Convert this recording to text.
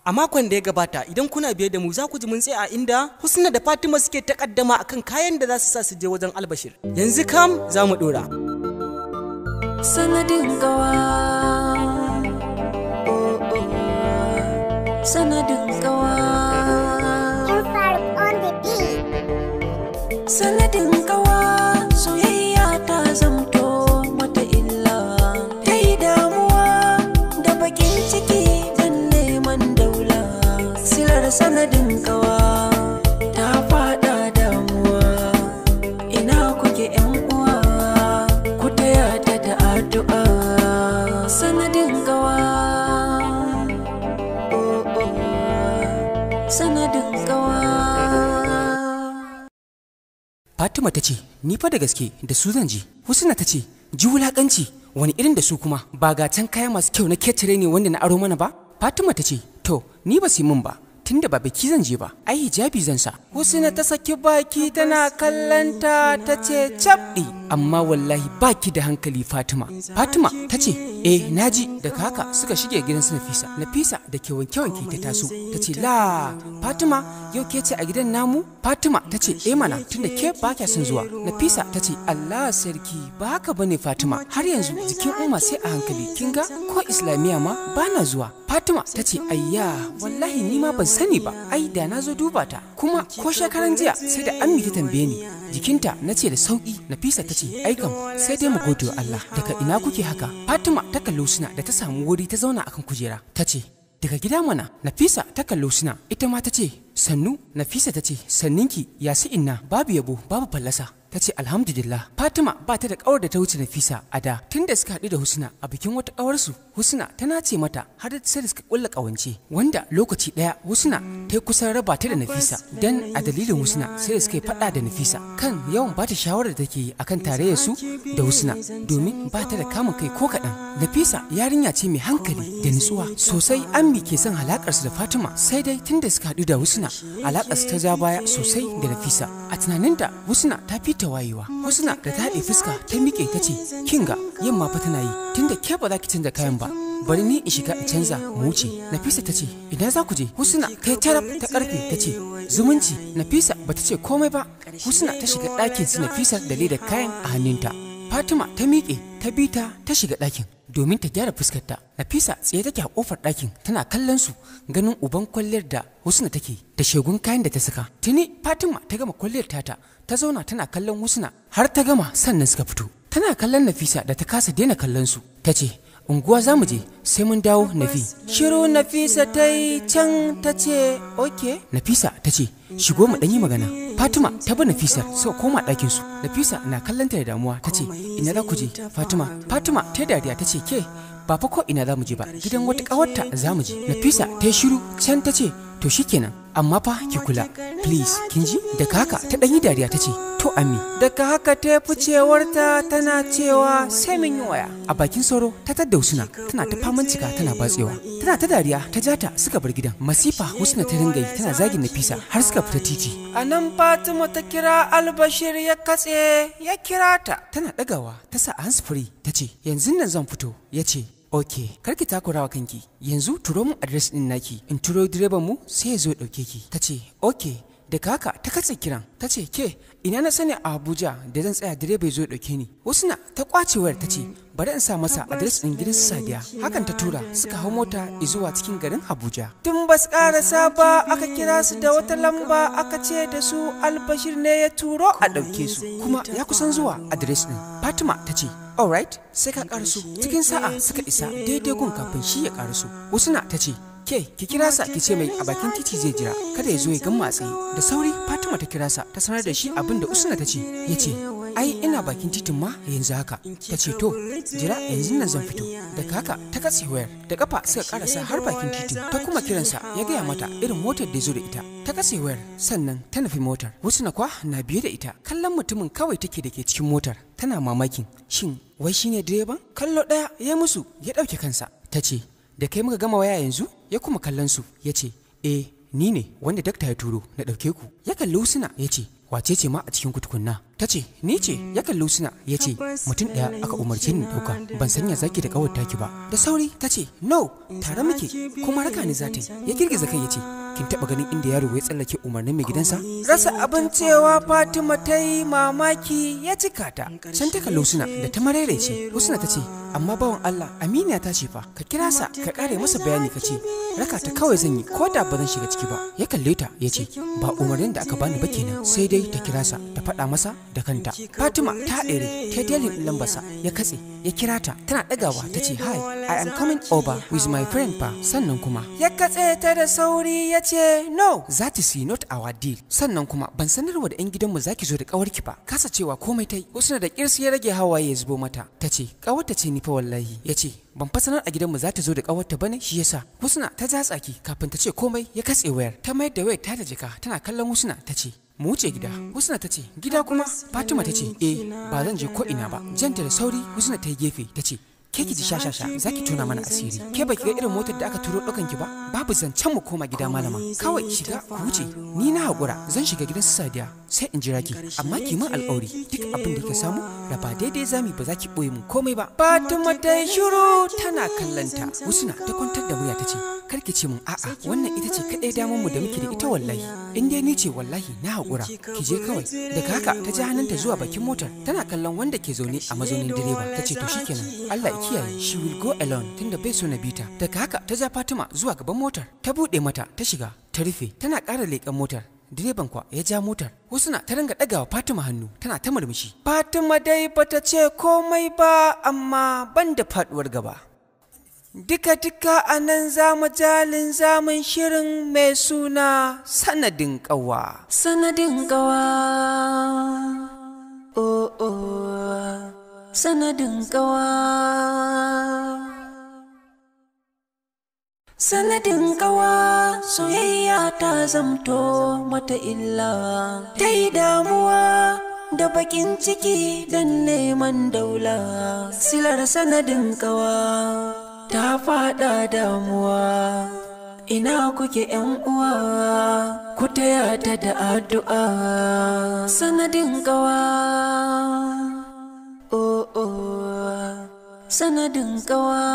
A makon da ya gabata, idan kuna biye da mu, za ku ji mun tsaya a inda Husna da Fatima suke takaddama akan kayan da za su sa su je wajen Albashir. Yanzu kam za mu dora. Sanadin gawa, oh, oh. Sanadin gawa. Faruk on the beat. Sanadin gawa, soyayya ta zamto mata illa, ta yi damuwa da bakin ciki don neman daula. Silar sanadin gawa ta fada damuwa. Ina kuke yan uwa? Ku taya ta da addu'a. Sanadin gawa, oh, oh. Sanadin gawa. Fatima ta ce, "Ni fa da gaske da su zan je." Husna ta ce, "Ji wulakanci, wani irin da su kuma? Ba ga can kaya masu kyau na ketare ne wanda na aro mana ba?" Fatima ta ce, "To, ni ba su yi min ba. Tunda ba biki zan je ba, ai hijabi zan sa." Husna ta saki baki tana kallanta, ta ce, "Cabɗi, amma wallahi baki da hankali, Fatima." Fatima ta ce, "Eh, naji." Daga haka suka shige gidan su Nafisa. Nafisa da ke wanke-wanke ta taso, ta ce, "La, Fatima, yau ke ce a gidan namu?" Fatima ta ce, "Eh mana, tunda ke ba kya son zuwa." Nafisa ta ce, "Allah sarki, ba haka bane Fatima, har yanzu jikin Umma sai a hankali, kin ga ko Islamiyya ma ba na zuwa." Fatima ta ce, "Ayya, wallahi ni ma ban sani ba, ai da na zo duba ta. Kuma ko shekaran jiya sai da Ammi ta tambaye ni jikinta, na ce da sauki." Nafisa ta ce, "Ai kam sai dai mu gode wa Allah. Daga ina kuke haka?" Fatima ta kalli Husna da ta samu wuri ta zauna akan kujera, ta ce, "Daga gida mana." Nafisa ta kalli Husna, ita ma ta ce, "Sannu." Nafisa ta ce, "Sanninki, ya su inna? Babu yabo babu fallasa." Ta ce, "Alhamdulillah." Fatima ba ta da kawar da ta wuce Nafisa a da. Tunda suka haɗu da Husna a bikin wata kawarsu, Husna tana ce mata har da sai da suka kulla kawance, wanda lokaci ɗaya Husna ta yi kusan raba ta da Nafisa, dan a dalilin Husna sai da suka yi faɗa da Nafisa kan yawan ba ta shawarar da take yi akan tarayyar su da Husna, domin ba ta da kamun kai ko kaɗan. Nafisa yarinya ce mai hankali da nutsuwa sosai. Ammi ke son alakarsu da Fatima, sai dai tunda suka haɗu da Husna, alakarsu ta ja baya sosai da Nafisa. A tunaninta Husna ta fi ta wayewa. Husna da ta haɗe fuska ta miƙe ta ce, "Kinga, yamma fa tana yi, tunda ke ba za ki canza kayan ba, bari ni in shiga in canza mu wuce." Nafisa ta ce, "Ina za ku je?" Husna ta yi taraf ta karfe ta ce, "Zumunci." Nafisa ba ta ce komai ba. Husna ta shiga ɗakin su Nafisa da ledar kayan a hannunta. Fatima ta miƙe ta bi ta, ta shiga ɗakin domin ta gyara fuskarta. Nafisa tsaye take a ƙofar ɗakin tana kallon su, ganin uban kwalliyar da Husna take da shegun kayan da ta saka. Tuni Fatima ta gama kwalliyar tata, ta zauna tana kallon Husna har ta gama, sannan suka fito. Tana kallon Nafisa da ta kasa daina kallon su. Ta ce, "Unguwa za mu je, sai mun dawo, Nafi." Shiru Nafisa ta yi, can ta ce, "Okay." Nafisa ta ce, "Shigo mu ɗan yi magana." Fatima ta bi Nafisa suka koma ɗakin su. Nafisa na kallon ta da damuwa, ta ce, "Ina za ku je, Fatima?" Fatima ta yi dariya, ta ce, "Ke, ba fa ko ina za mu je ba, gidan wata ƙawarta za mu je." Nafisa ta yi shiru, can ta ce, "To shikenan, amma fa ki kula, please, kin ji?" Daga haka ta ɗan yi dariya, ta ce, "To Ammi." Daga haka ta ficewarta tana cewa, "Sai mun yi waya." A bakin sauro ta tadda Husna tana ta faman cika tana batsewa, tana ta dariya. Ta jata suka bar gidan. Masifa Husna ta ringa yi tana zagin Nafisa har suka fita titi. A nan Fatima ta kira Albashir, ya katse. Ya kira ta, tana ɗagawa ta sa hands free, ta ce, "Yanzu nan zan fito." Ya ce, "Ok, kar ki takura wa kanki. Yanzu turo min address din naki, in turo direban mu sai ya zo ya dauke ki." Ta ce, "Ok." Daga haka ta katse kiran. Ta ce, "Ke, ina na sani a Abuja da zan tsaya direba ya zo ya dauke ni?" Na ta kwace wayar, ta ce, "Bari in sa masa address din gidan su Sadiya." Hakan ta tura, suka hau mota zuwa cikin garin Abuja. Tun ba su karasa ba aka kira su da wata lamba, aka ce da su Albashir ne ya turo a dauke su, kuma ya kusan zuwa address din. Fatima ta ce, "Alright, sai ka karaso." Cikin sa'a suka isa daidai gun kafin shi ya karaso. Na ta ce, "Ke, ki kira sa, ki ce mai a bakin titi zai jira, kada ya zo ya gan tsaye." Da sauri Fatima ta kira sa, ta sanar da shi abin da Usna ta ce. Ya ce, "Ai ina bakin titin ma yanzu haka." Ta ce, "To jira, yanzu nan zan fito." Daga haka ta katse wayar. Da kafa suka karasa har bakin titin. Ta kuma kiransa, ya gaya mata irin motar da ya zo da ita. Ta katse wayar, sannan ta nufi motar. Husna kwa na biye da ita. Kallon mutumin kawai take da ke cikin motar, tana mamakin shin wai shine direban. Kallo ɗaya ya musu ya ɗauke kansa. Ta ce, "Da kai muka gama waya yanzu?" Ya kuma kallon su, ya ce, "Eh, ni ne wanda dakta ya turo na ɗauke ku." Ya kalli Husna ya ce, "Wace ce ma a cikin ku tukunna?" Ta ce, ni ce. Ya kalli Husna ya ce, mutum ɗaya aka umarce ni ɗauka, ban sanya zaki da ƙawar taki ba. Da sauri ta ce, no, tare muke, kuma raka ni za ta yi. Ya girgiza kai ya ce, kin taɓa ganin inda yaro ya tsallake umarnin mai gidansa? Rasa abin cewa Fatima ta yi, mamaki ya cika ta. Can ta kalli Husna da ta maraice. Husna ta ce, amma bawan Allah, Aminiya ta ce fa, ka kira sa ka kare masa bayani, ka ce raka ta kawai zan yi, ko da ba zan shiga ciki ba. Ya kalle ta ya ce, ba umarnin da aka bani ba kenan, sai dai ta kira sa ta faɗa masa da kanta. Fatima ta haɗere ta dialing ɗin lambarsa, ya katse. Ya kira ta, tana ɗagawa ta ce, hi, I am coming over with my friend fa. Sannan kuma ya katse ta da sauri ya ce, no, that is not our deal. Sannan kuma ban sanarwa da 'yan gidanmu zaki zo da ƙawarki ba. Kasa cewa komai ta yi. Husna da ƙirsi ya rage hawaye ya zubo mata. Ta ce, ƙawarta ce ni fa wallahi. Ya ce, ban fa sanar a gidanmu za ta zo da ƙawarta bane shi yasa. Husna ta ja tsaki, kafin ta ce komai ya katse wayar. Ta mayar da wayar ta da jaka, tana kallon Husna ta ce, mu wuce gida. Husna ta ce, gida kuma? Fatima ta ce, eh, ba zan je ko ina ba. Janta da sauri Husna ta yi gefe ta ce, ke ki ji shashasha, zaki tona mana asiri. Ke baki ga irin motar da aka turo ɗaukan ki ba? Babu zancen mu koma gida malama, kawai shiga ku wuce. Ni na haƙura, zan shiga gidan su Sadiya sai in jira ki, amma ki min alƙawari duk abin da kika samu raba daidai zami, ba za ki ɓoye mun komai ba. Fatima ta yi shiru tana kallanta. Husna ta kwantar da murya ta ce, kar ki ce mun a'a, wannan ita ce kaɗai damar mu da muke da ita wallahi. In dai ni ce, wallahi na haƙura, ki je kawai. Daga haka ta ja hannunta zuwa bakin motar, tana kallon wanda ke zaune a mazaunin direba ta ce, to shikenan, Allah ya kiyaye. She will go alone tunda bai so na bita. Daga haka ta ja Fatima zuwa gaban motar, ta buɗe mata, ta shiga, ta rufe, tana ƙara leƙen motar. Direban kwa ya ja motar. Husna ta ringa ɗagawa Fatima hannu tana ta murmushi. Fatima dai bata ce komai ba, amma ban da faɗuwar gaba. Duka-duka a nan za mu jalin zamun shirin mai suna Sanadin Ƙawa. Sanadin ƙawa, oh oh, sanadin ƙawa. Sanadin ƙawa, soyayya ta zamto mata illa. Ta yi damuwa da bakin ciki don neman daula. Silar sanadin ƙawa ta faɗa damuwa. Ina kuke yan uwa, ku taya ta da addu'a. Sanadin ƙawa, oh oh, sanadin ƙawa.